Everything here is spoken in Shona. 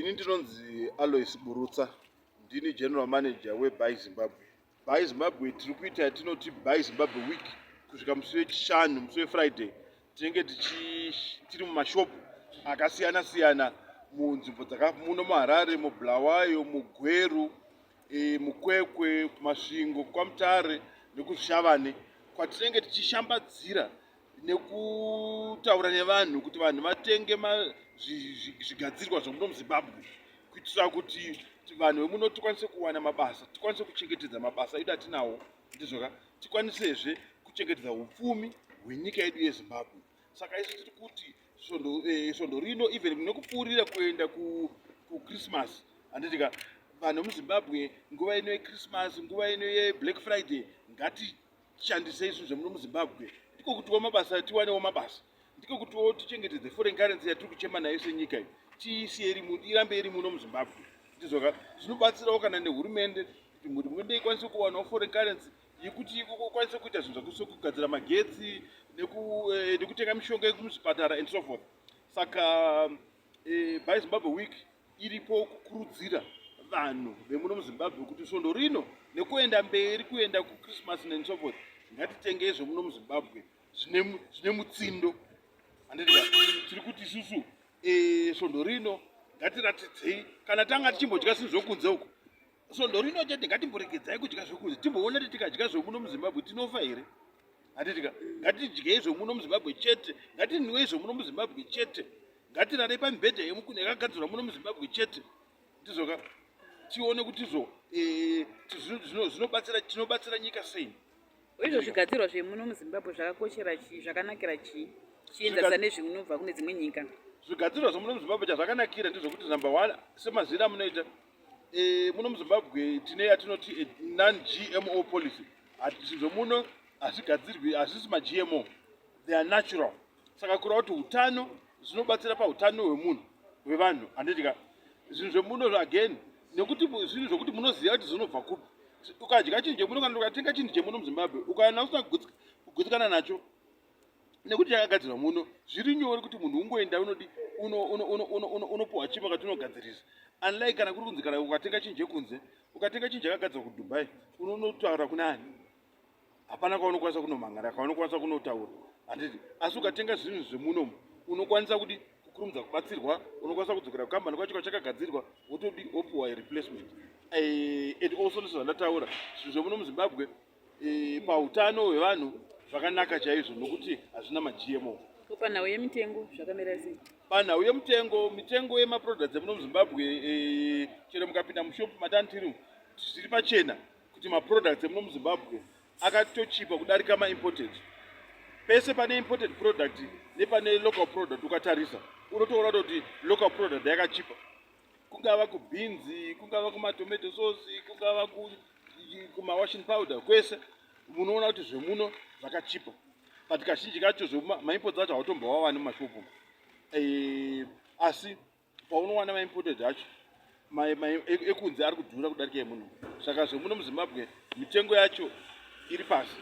Ini ndinonzi Alois Burutsa, ndini general manager weBuy Zimbabwe. Buy Zimbabwe tiri kuita yatinoti Buy Zimbabwe Week kusvika musi weChishanu, musi weFriday tinenge tiri mumashopu akasiyana siyana munzvimbo dzaka muno muHarare, muBulawayo, muGweru, muKwekwe, kuMasvingo, kwaMutare nekuZvishavane kwatinenge tichishambadzira nekutaura nevanhu kuti vanhu vatenge zvigadzirwa zvemuno muZimbabwe kuitira kuti vanhu vemuno tikwanise kuwana mabasa, tikwanise kuchengetedza mabasa edu atinawo, ndizvoka, tikwanisezve kuchengetedza upfumi hwenyika yedu yeZimbabwe. Saka isu tiri kuti svondo rino even nekupfuurira kuenda kuChristmas, handitika, vanhu vemuZimbabwe nguva ino yeChristmas, nguva ino yeBlack Friday, ngatishandisei zvinhu zvemuno muZimbabwe. Ndiko kutiwo mabasa, tiwanewo mabasa, ndiko kutiwo tichengetedze foreign currency yatiri kuchema nayo senyika iyi, tiisiye irambe iri muno muZimbabwe. Ndizvoka, zvinobatsirawo kana nehurumende kuti hurumende ikwanise kuwanawo foreign currency yekuti ikwanise kuita zvinhu sekugadzira magetsi, nekutenga mishonga yekumuzvipatara and so forth. Saka Buy Zimbabwe Week iripo kukurudzira vanhu vemuno muZimbabwe kuti svondo rino nekuenda mberi kuenda kuChristmas and so forth, ngatitengei zvemuno muZimbabwe zvine mutsindo. Handitika, tiri kuti isusu svondo rino ngatiratidzei kana tanga tichimbodya zvinhu zvokunze uko, svondo rino chete ngatimboregedzai kudya zvekunze, timboona kuti tikadya zvemuno muZimbabwe tinofa here. Handitika, ngatidyei zvemuno muZimbabwe chete, ngatinwei zvemuno muZimbabwe chete, ngatirarei pamibhedha yemukuni yakagadzirwa muno muZimbabwe chete. Ndizvoka, tione kuti izvo zvinobatsira, tinobatsira nyika sei. Izvo zvigadzirwa zvemuno muZimbabwe zvakakoshera chii, zvakanakira chii chienzanisa nezvinobva kune dzimwe nyika? Zvigadzirwa zvemuno muZimbabwe chazvakanakira ndezvekuti, number one, semazira amunoita, muno muZimbabwe tine yatinoti non GMO policy. Zvemuno hazvigadzirwi, hazvisi maGMO, they are natural. Saka kureva kuti utano, zvinobatsira pautano hwemunhu, hwevanhu. Handitika, zvinhu zvemuno again, nekuti zvinhu zvokuti munoziva kuti zvinobva kupi. Ukadya chinhu chemuno kana ukatenga chinhu chemuno muZimbabwe, ukaona usina kugutsikana nacho nekuti chakagadzirwa muno, zviri nyore kuti munhu ungoenda unodi unopuhwa chipo kati unogadzirisa, unlike kana kuri kunzi kana ukatenga chinhu chekunze, ukatenga chinhu chakagadzirwa kuDubai, unonotaura kuna ani? Hapana kwaunokwanisa kunomhangara, kwaunokwanisa kunotaura, handiti? Asi ukatenga zvinhu zvemunomu, unokwanisa kuti kukurumidza kubatsirwa, unokwanisa kudzokera kukambani kwacho kwachakagadzirwa, wotodi wopuhwa replacement. And also nesezvandataura, zvinhu zvemuno muZimbabwe pautano hwevanhu zvakanaka chaizvo nokuti hazvina maGMO. Panhau yemitengo zvakamira sei? Panhau yemutengo, mitengo yemaproducts emuno muZimbabwe, chero mukapinda mushopu matantiri, zviri pachena kuti maproducts emuno muZimbabwe akatochipa kudarika maimported. Pese pane imported product nepane local product, ukatarisa unotoona kuti local product yakachipa, kungava kubhinzi, kungava kumatomato sauce, kungava kumawashing powder, kwese munoona kuti zvemuno zvakachipa. But kazhinji kacho maimports acho hautombowawani mumashopu, asi paunowana maimported acho ekunze ari kudhura kudarika emuno. Saka zvemuno muZimbabwe mitengo yacho iri pasi.